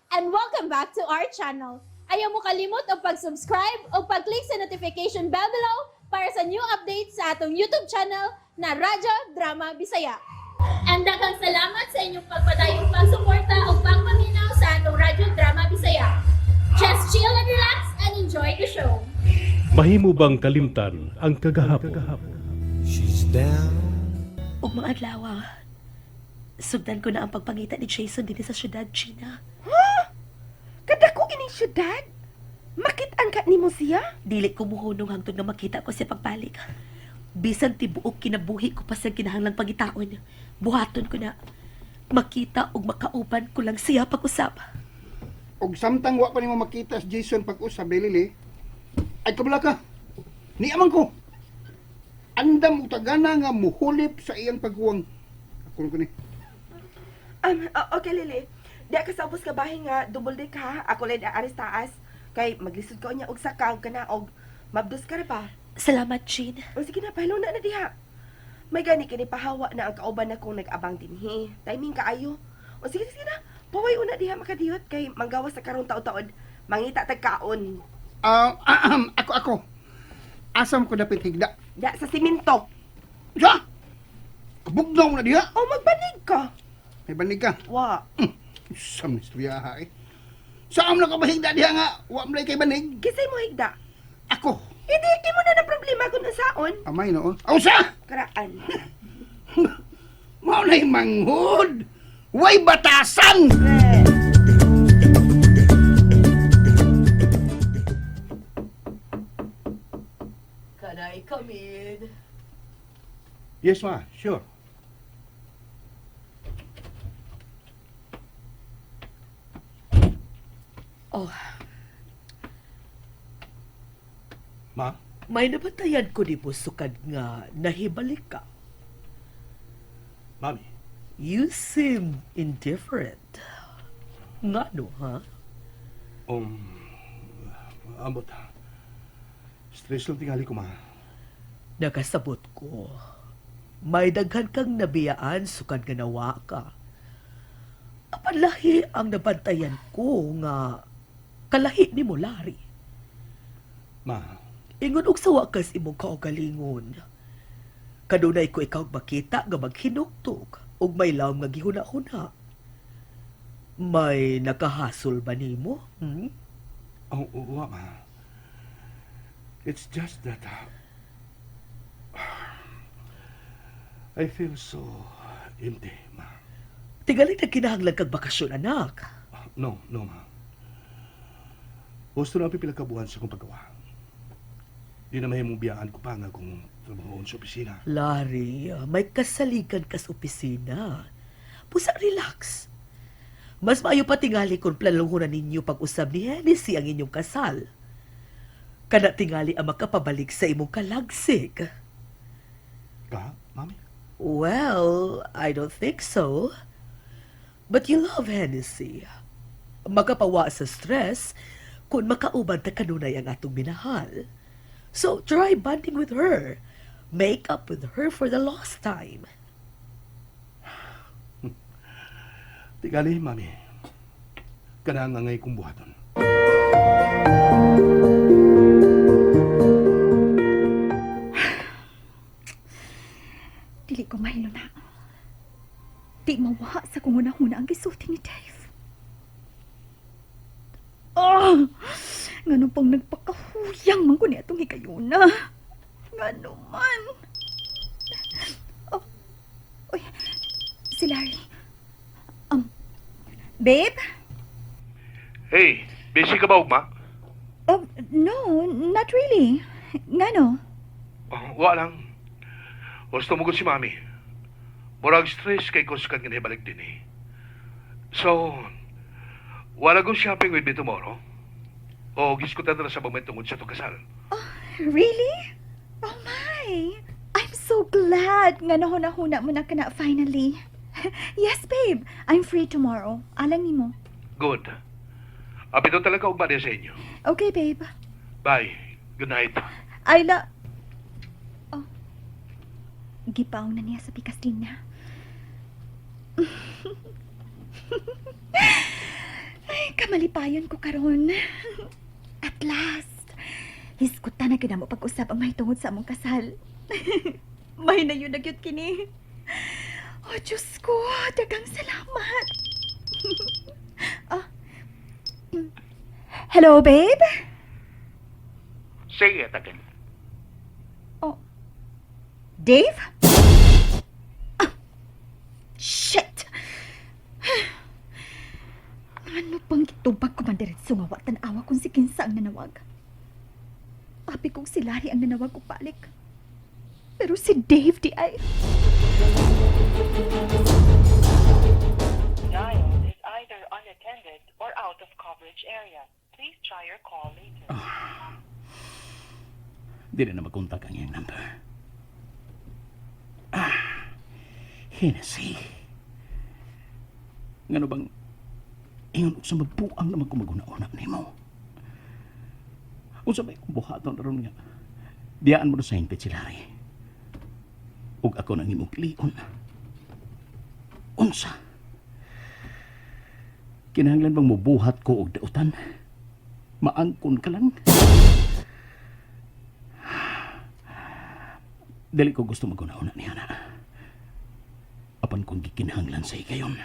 And welcome back to our channel. Ayaw mo kalimot og pag-subscribe o pag-click sa notification bell below para sa new updates sa atong YouTube channel na Radyo Drama Bisaya. And daghang salamat sa inyong pagpadayong pagsuporta o pagpaminaw sa atong Radyo Drama Bisaya. Just chill and relax and enjoy the show. Mahimo bang kalimtan ang kagahapon? She's down. Ug mga adlaw, sugdan ko na ang pagpangita ni Jason dinhi sa syudad, Gina. Kadako ining syudad? Makit-an ka nimo siya? Dili ko muhunong hangtod nga makita ko siya pagbalik. Bisan tibuok kinabuhi ko pa sa kinahanglang pangitaon. Buhaton ko na. Makita ug makauban ko lang siya pag-usap. Og samtang wa pa nimo makita si Jason pag-usab, Lily, ay kabala ka. Niaman ko. Andam og tagana nga muhulip sa iyang paghuwang. Ako lang ko ni. Okay, Lily. Di ka sa ubos ka bahay nga double deck ha. Ako lang aris taas. Kay maglisod ka niya og sakaw ka na og mabdos ka ra pa. Salamat, Jean. O sige na, pahilo na na diha. May gani kini pahawa na ang kauban na kong nag-abang dinhi. Timing kaayo. O sige, sige na. Paway una diha makadiyot kay manggawas sa karon taod-taod. Mangita tag kaon. Ah, ako ako. Asam ko dapit higda. Da sa simento. Sa! Kabugnaw na diha. O magbanig ka. May banig ka. Wa. Sam ni istorya ha eh. Saan na ka mahigda diha nga? Wa man kay banig. Kisay mo higda. Ako. Hindi, di mo na na problema kung unsaon. Amay noon. Aw sa! Karaan. Mao na'y manghod. Way batasan! Eh. Can I come in? Yes, ma. Sure. Oh, Ma, may nabatayan ko ni sukad nga nahibalik ka. Mami, You seem indifferent. Ngano, ha? Ambot. Stress lang tingali ko, ma. Nakasabot ko. May daghan kang nabiyaan sukad nga nawa ka. Apan lahi ang nabantayan ko nga kalahi ni mo, Larry. Ma, Ingon og sa wakas imong kaugalingon. Kanunay ko ikaw makita nga maghinuktok ug may lawom nga gihuna-huna. May nakahasol ba nimo? Hmm? Oh, wa, ma. It's just that I feel so empty, ma. Tingali nagkinahanglan kag bakasyon, anak. No, no, ma. Gusto na ang pipila ka buwan sa akong paggawa. Di na mahimong biyaan ko pa nga kung trabahoon sa opisina. Larry, may kasaligan ka sa opisina. Pusa, relax. Mas maayo pa tingali kung planuhon na ninyo pag-usab ni Hennessy ang inyong kasal. Kana tingali ang makapabalik sa imong kalagsig. Ka, mami? Well, I don't think so. But you love Hennessy. Makapawa sa stress kung makauban ta kanunay ang atong minahal. So try bonding with her. Make up with her for the lost time. Tingali, mami. Kana nga ngay kong buhaton. Dili ko mahilo na. Di mawa sa kung una-una ang gisulti ni Dave. Oh! Ngano pang nagpakahuyang man ko ni atong higayuna. Ngano man. Oh, uy, si Larry. Babe? Hey, busy ka ba, ugma? Oh, no, not really. Ngano? Oh, wa lang. Gusto mo si mami. Murag stress kay ko sukad nga nahibalik din eh. So, wanna go shopping with me tomorrow? O giskutan na sa moment tungod sa itong kasal. Really? Oh my! I'm so glad nga nahuna-huna mo na ka na finally. Yes, babe. I'm free tomorrow. Alang nimo. Good. Apito talaga ugma niya sa inyo. Okay, babe. Bye. Good night. Ayla. Oh. Gipaw na niya sa pikas linya. Ay, Kamalipayon ko karon. At last, hisgutan na gyud mo pag-usab ang mahitungod sa among kasal. May na yun na gyud kini. Oh, Diyos ko, dagang salamat. Ah. Hello, babe? Say it again. Oh. Dave? Ah, shit! Ano pang gitubag ko man diretso nga wa tan-awa kung si Kinsa ang nanawag. Abi kong si Larry ang nanawag ko balik. Pero si Dave di ay. Dialed is either unattended or out of coverage area. Please try your call later. Di na makontak ang iyang number. Ah, Hennessy. Ngano bang ingon og sa mabuang naman ko maguna-una nimo. Unsa may buhaton ron nga? Diyaan mo na sa hingpit si Larry. Ug ako nang imong pilion. Unsa? Kinahanglan bang mubuhat ko og dautan? Maangkon ka lang? Dili ko gusto maguna-una niya na. Apan kung gikinahanglan sa ikayon,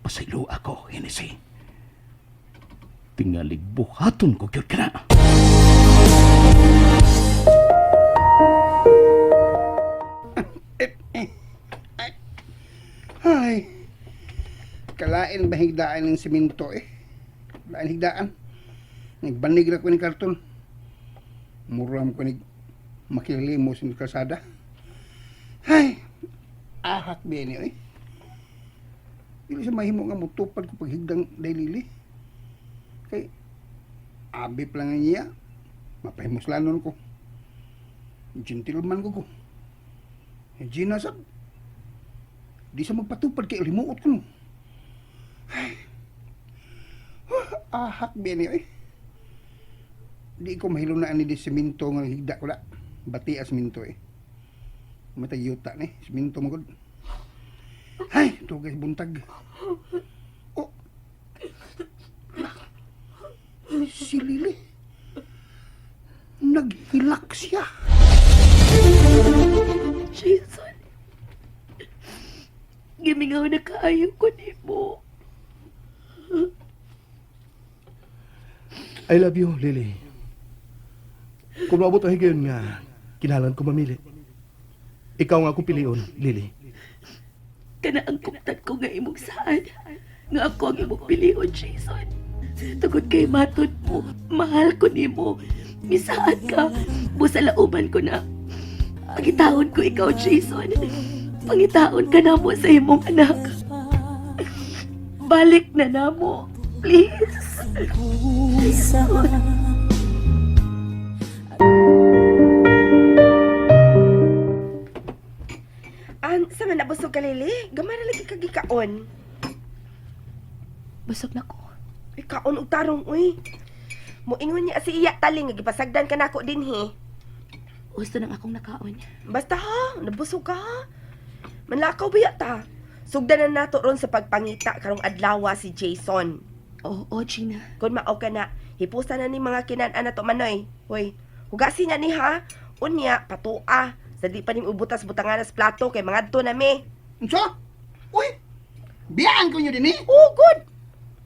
pasaylo ako, Hennessy. Tingalig buhaton ko gyud ka na. Ay, kalain ba higdaan ng simento eh? Lain higdaan. Nagbanig ra ko ni karton. Mura mo ko ni makilimo sa kalsada. Ay, ahak ba ni eh. Dili sa mahimo nga mutupad ko paghigdang daylili. Kay, abi pa lang niya. Mapahimuslanon ko. Gentleman ko ko. Gina sab, di sa magpatupad kay limuot ko no. Ay. Huh, ahak bini eh. Di ko mahilunaan ni di semento nga higda ko la. Bati a semento eh. Matay yuta ni, semento mo gud. Ay, tugay buntag. Oh. Si Lily. Naghilak siya. Jason, gimingaw na kaayo ko nimo. I love you, Lily. Kung maabot ang higayon nga, kinahanglan ko mamili. Ikaw nga akong pilion, Lily. Kana ang kuptan ko nga imong saad. Nga ako ang imong pilion, Jason. Tugod kay matod mo, mahal ko nimo. Misaad ka, busa lauban ko na. Pangitaon ko ikaw, Jason. Pangitaon ka namo sa imong anak. Balik na namo, please. An, sa man nabusog ka, Lily? Gamay ra lagi ka gikaon. Busog na ko. Ikaon og tarong, uy. Moingon niya si iya taling nga gipasagdan ka nako dinhi. Gusto nang akong nakaon. Basta ha, nabusog ka ha. Manlakaw ba ta? Sugdan na nato ron sa pagpangita karong adlaw si Jason. Oo, Gina. Kung mao ka na, hipusa na ni mga kinan-an na to manoy. Hoy, hugasi na ni ha. Unya, patua. Sa di pa ni ubutas butanganas plato kay mga adto na mi. Unsa? Uy! Biyaan ko niyo din eh. Oh, good.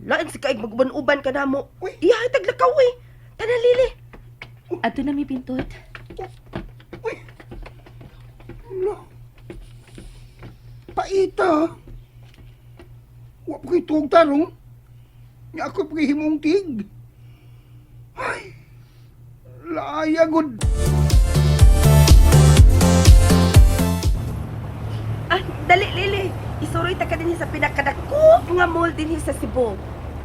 Lain si kaig maguban-uban ka namo. Uy. Iya, taglakaw eh. Tanan lili. Ato na mi pintot. Uy! Lo. Paita. Wa pa ko'y tuog tarong. Nga ako pa himong tig. Ay! Laaya gud. Ah, dali lili. Isuroy ta ka dinhi sa pinakadako nga mall dinhi sa Cebu.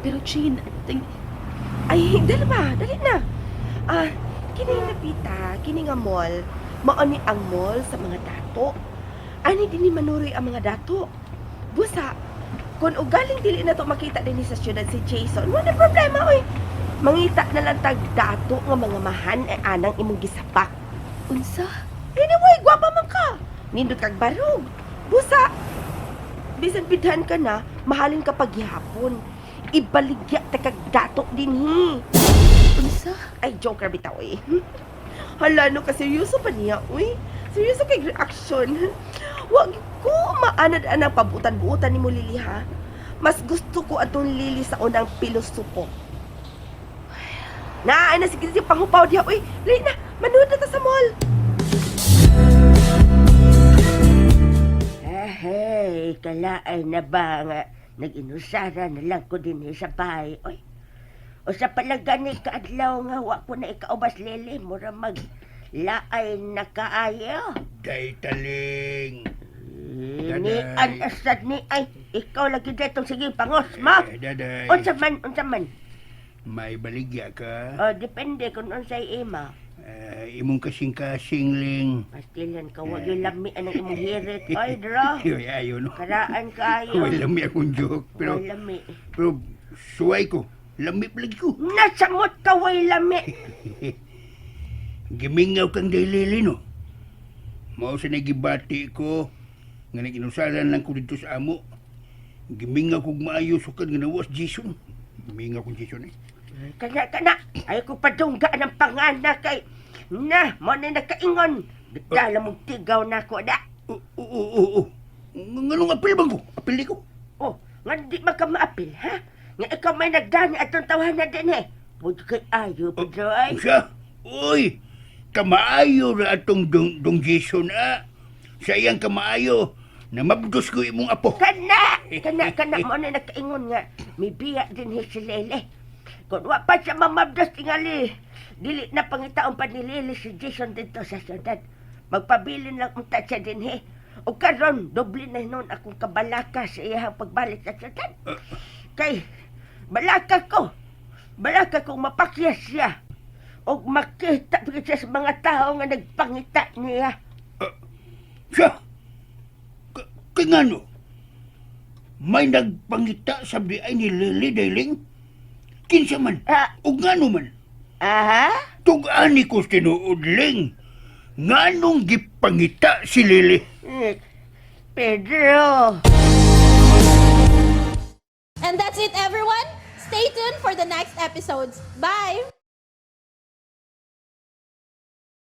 Pero Jean, ting Ay, dali ba? Dali na. Ah, kini napita, kini nga mall, mao ni ang mall sa mga dato. Ani dinhi manuroy ang mga dato. Busa, kung ugaling dili na to makita dinhi sa syudad si Jason, wala problema oy. Mangita na lang tag dato nga mga mahan ay anang imong gisapak. unsa? Anyway, gwapa man ka. Nindot kag barog. Busa, bisan bidhan ka na, mahalin ka paghihapon. Ibaligya ta kag dato dinhi. Unsa? Ay, joker bitaw eh. Hala, no, ka seryoso pa niya, uy. Seryoso kay reaction. Wag ko maanad-anang pabutan-buutan ni mo, Lily, ha? Mas gusto ko atong Lily sa unang pilosopo. Na, ay na, sige, sige, panghupaw diha, uy. Lily na, manood na ta sa mall. Ah, hey, kalaay na ba nga nag-inusara na lang ko din sa bahay. Oy, o sa palagani kaadlaw nga wa ko na ikaubas lili, mura mag laay na kaayo. Day taling. Eh, ni an asad ni ay ikaw lagi detong sige pangos ma. Eh, daday. Unsa man, unsa man. May baligya ka. O depende kung unsay ima. Eh, imong kasing-kasing ling. Pastilan ka wa gyud lami ang imong hirit. Oy, dro. Ay, ayo no. Karaan kaayo. Way lami akong joke. Pero, Way lami. pero suway ko. Lami palagi ko. Nasamot ka way lami. Gimingaw kang daylili no. Mao sa nagibati ko nga naginusalan lang ko dito sa amo. Gimingaw kog maayo sukad nga nawas Jason. Gimingaw kong Jason eh. Kana kana ay ko padungga ng pangana kay na mo na nakaingon. Bitala mong tigaw na ko da. Oo, oo, oo. Nganong apil bang ko? Apil di ko. Oh, nga di man ka maapil ha? Nga ikaw may nagdani atong tawanan din eh. Pwede kay ayo Pedro ay. Siya? Uy, kamaayo ra atong dong, dong Jason ah. Sa iyang kamaayo, na mabdos ko imong apo. Kana kana kana mo na nakaingon nga may biya din hi si Lele. Kung wa pa siya mamabdos tingali, dili na pangitaon pa ni Lele si Jason dito sa syudad. Magpabilin lang unta siya dinhi. O karon doble na noon akong kabalaka sa iyang pagbalik sa syudad. Kay balaka ko. Balaka kong mapakyas siya. O makita pa siya sa mga tao nga nagpangita niya. Siya? Kay ngano? May nagpangita sa ay ni Lily Dailing? Kinsa man? Ah, O ngano man? aha? Tug-ani ko tinuod, Ling. Nganong gipangita si Lily? Eh, Pedro. And that's it, everyone. Stay tuned for the next episodes. Bye!